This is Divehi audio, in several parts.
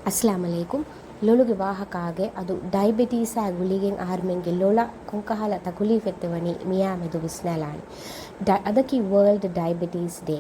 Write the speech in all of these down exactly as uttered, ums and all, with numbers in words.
އައްސަލާމު ޢަލައިކުމް. ލޮލުގެ ވާހަކާގެ އަދު ޑައިބެޓީސާ ގުޅިގެން އަހަރުމެންގެ ލޮލަށް ކޮންކަހަލަ ތަކުލީފެއްތެ ވަނީ މިއާމެދު ވިސްނާލާނީ. ޑަ-، އަދަކީ ވަރލްޑް ޑައިބެޓީސް ޑޭ.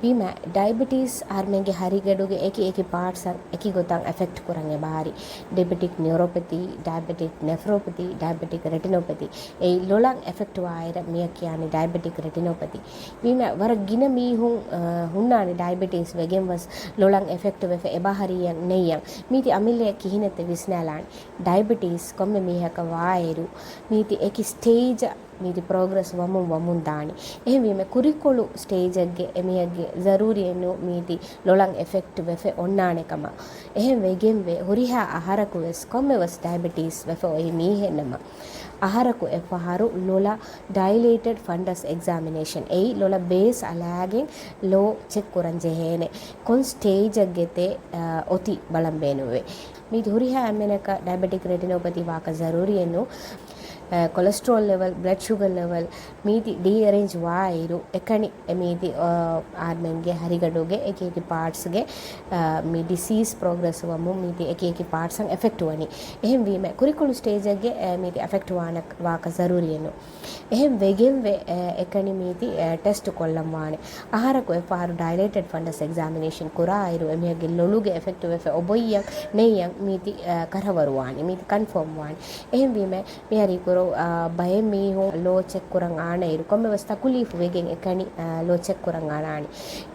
ވީމާ، ޑައިބެޓީސް އަހަރުމެންގެ ހަރިގަޑުގެ އެކި އެކި ޕާޓްސްއަށް އެކި ގޮތަށް އެފެކްޓް ކުރަން އެބަހަރި. ޑައިބެޓިކް ނިއުރޮޕެތީ، ޑައިބެޓިކް ނެފްރޮޕެތީ، ޑައިބެޓިކް ރެޓިނޮޕެތީ. އެއީ ލޮލަށް އެފެކްޓް ވާއިރަށް މިއަށް ކިޔާނީ ޑައިބެޓިކް ރެޓިނޮޕެތީ. ވީމާ، ވަރަށް ގިނަ މީހުން، އަ، ހުންނާނެ ޑައިބެޓީސް ވެގެން ވެސް ލޮލަށް އެފެކްޓް ވެފަ އެބަހަރިއެއް ނެއްޔަން. މީތި އަމިއްލައަށް ކިހިނެއްތެ ވިސްނާލާނީ؟ ޑައިބެޓީސް ކޮންމެ މީހަކަށް ވާއިރު، މީތި އެކި ސްޓޭޖަށް މީތި ޕްރޮގްރެސް ވަމުން ވަމުން ދާނީ. އެހެންވީމަ، ކުރިކޮޅު ސްޓޭޖެއްގެ އެމީހެއްގެ ޒަރޫރީއެއް ނޫ މީތި ލޮލަށް އެފެކްޓް ވެފަ އޮންނާނެ ކަމަށް. އެހެން ވެގެންވެ، ހުރިހާ އަހަރަކު ވެސް ކޮންމެ ވެސް ޑައިބެޓީސް ވެފަ އޮތް މީހެއް ނަމަ، އަހަރަކު އެއްފަހަރު ލޮލަށް ޑައިލޭޓެޑް ފަންޑަސް އެގްޒާމިނޭޝަން އެއީ ލޮލަށް ބޭސް އަޅާގެން ލޯ ޗެކް ކުރަން ޖެހޭނެ. ކޮން ސްޓޭޖެއްގެތެ، އަ، އޮތީ ބަލަން ބޭނުންވޭ. މީތި ހުރިހާ އެންމެނަކަށް ޑައިބެޓިކް ރެޓިނޯޕަތީ ވާކަށް ޒަރޫރީއެއް ނޫ. އަ، ކޮލެސްޓްރޯލް ލެވެލް، ބްލަޑް ޝުގަރ ލެވެލް މީތި ޑީއެރޭންޖް ވާއިރު، އެކަނި އެ މީތި، އަ، އަހަރުމެންގެ ހަރިގަޑުގެ އެކި އެކި ޕާޓްސްގެ، އަ، މި ޑިސީސް ޕްރޮގްރެސް ވަމުން މީތި އެކި އެކި ޕާޓްސަށް އެފެކްޓް ވަނީ. އެހެންވީމަ، ކުރިކޮޅު ސްޓޭޖެއްގެ، އަ، މީތި އެފެކްޓް ވާނަ، ވާކަށް ޒަރޫރީއެއް ނޫ. އެހެން ވެގެންވެ، އެ، އެކަނި މީތި، އެ، ޓެސްޓް ކޮށްލަން ވާނެ. އަހަރަކު އެއްފަހަރު ޑައިލޭޓެޑް ފަންޑަސް އެގްޒާމިނޭޝަން ކުރާއިރު، އެމީހެއްގެ ލޮލުގެ އެފެކްޓް ވެފަ އޮބޮއްޔަން ނެއްޔަން މީތި، އެ، ކަރަވަރު ވާނެ. މީތި ކަންފާމް ވާނެ. އެހެންވީމަ، މިހާރު ކުރު، އަ، ބައެއް މީހުން ލޯ ޗެކް ކުރަން އާނައިރު، ކޮންމެވެސް ތަކުލީފު ވެގެން އެކަނި، އަ، ލޯ ޗެކް ކުރަން އަންނާނެ.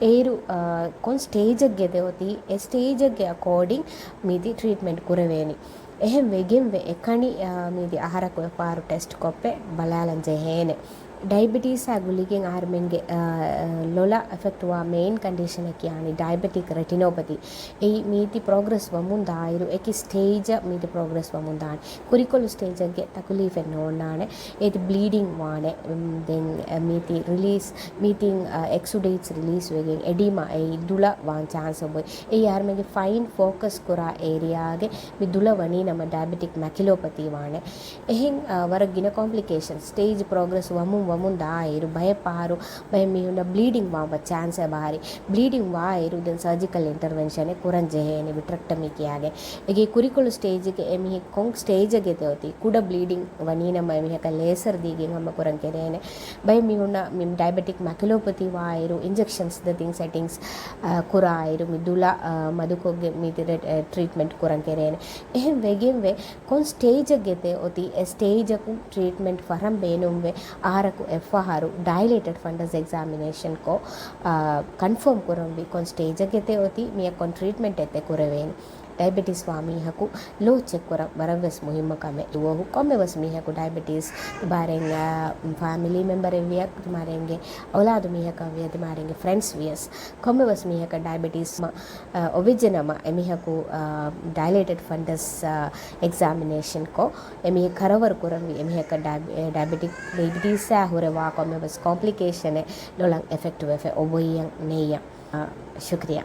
އޭރު، އަ، ކޮން ސްޓޭޖެއްގެ ދެއޮތީ، އެ ސްޓޭޖެއްގެ އަކޯޑިން މީތި ޓްރީޓްމެންޓް ކުރެވޭނެ. އެހެން ވެގެންވެ އެކަނި، އާ، މީތި އަހަރަކު އެއްފަހަރު ޓެސްޓް ކޮށްފަ ބަލާލަން ޖެހޭނެ. ޑައިބެޓީސާ ގުޅިގެން އަހަރުމެންގެ، އާ، އާ، ލޮލަށް އެފެކްޓް ވާ މެއިން ކަންޑިޝަނަކީ ޑައިބެޓިކް ރެޓިނޯޕަތީ. އެއީ މީތި ޕްރޮގްރެސް ވަމުން ދާއިރު އެކި ސްޓޭޖަށް މީތި ޕްރޮގްރެސް ވަމުން ދާނެ. ކުރިކޮޅު ސްޓޭޖެއްގެ ތަކުލީފެއް ނޯންނާނެ. އޭތި ބްލީޑިން ވާނެ. އުން، ދެން، އަ، މީތި ރިލީސް، މީތި، އަ، އެކްސުޑޭޓްސް ރިލީސް ވެގެން އެޑީމާ އެއީ ދުލަ ވާން ޗާންސް އޮބޮއި. އެއީ އަހަރުމެންގެ ފައިން ފޯކަސް ކުރާ އޭރިއާގެ މި ދުލަ ވަނީ ނަމަ ޑައިބެޓިކް މެކިލޯޕަތީ ވާނެ. އެހެން، އަ، ވަރަށް ގިނަ ކޮމްޕްލިކޭޝަން ސްޓޭޖް ޕްރޮގްރެސް ވަމުން ވަމުން ދާއިރު ބައެއް ފަހަރު ބައެއް މީހުންނަށް ބްލީޑިން ވާން ވާ ޗާންސް އެބަހަރި. ބްލީޑިން ވާއިރު ދެން ސަރޖިކަލް އިންޓަރވެންޝަނެއް ކުރަން ޖެހޭނެ ވިޓްރެކްޓަމީ ކިޔާގެން. އޭގެ ކުރިކޮޅު ސްޓޭޖެއްގެ އެމީހެއް ކޮން ސްޓޭޖެއްގެ ދެއޮތީ ކުޑަ ބްލީޑިން ވަނީ ނަމަ އެމީހަކަށް ލޭސަރ ދީގެން ހަމަ ކުރަން ކެރޭނެ. ބައެއް މީހުންނަށް މި ޑައިބެޓިކް މެކިލޯޕަތީ ވާއިރު އިންޖެކްޝަންސް ދެތިން ސެޓިންގްސް، އަ، ކުރާއިރު މި ދުލަ، އަ، މަދުކޮށްގެން މީތި ރެ-، އެ، ޓްރީޓްމެންޓް ކުރަން ކެރޭނެ. އެހެން ވެގެންވެ ކޮން ސްޓޭޖެއްގެ ދެ އޮތީ އެ ސްޓޭޖަކުން ޓްރީޓްމެންޓް ފަހަރަށް ބޭނުންވެ އަހަރަކު އެއްފަހަރު ޑައިލޭޓެޑް ފަންޑަސް އެގްޒާމިނޭޝަން ކޮށް، އަ، ކަންފާމް ކުރަންވީ ކޮން ސްޓޭޖެއްގެ ދެ އޮތީ މިއަށް ކޮން ޓްރީޓްމެންޓެއް ދެ ކުރެވޭނެ. ޑައިބެޓިސް ވާ މީހަކު ލޯ ޗެކް ކުރަން ވަރަށްވެސް މުހިއްމު ކަމެއް. ދުވަހު ކޮންމެވެސް މީހަކު ޑައިބެޓިސް ތިމާރެން، އާ، ފާމިލީ މެމްބަރެއް ވިޔަ، ތިމާރެންގެ އައުލާދު މީހަކަށް ވިޔަ، ތިމާރެންގެ ފްރެންޑްސް ވިޔަސް، ކޮންމެވެސް މީހަކަށް ޑައިބެޓިސް މަ-، އާ، އޮވެއްޖެ ނަމަ، އެމީހަކު، އާ، ޑައިލޭޓެޑް ފަންޑަސް، އާ، އެގްޒާމިނޭޝަން ކޮށް، އެމީހެއް ކަރަވަރު ކުރަންވީ، އެމީހަކަށް ޑައި-، އެ، ޑައިބެޓިކް، ޑައިބެޓީސްއާ ހުރެވާ ކޮންމެވެސް ކޮމްޕްލިކޭޝަނެއް ލޮލަށް އެފެކްޓް ވެފަ އޮވޮއްޔަން ނެއްޔަން. އާ، ޝުކްރިޔާ.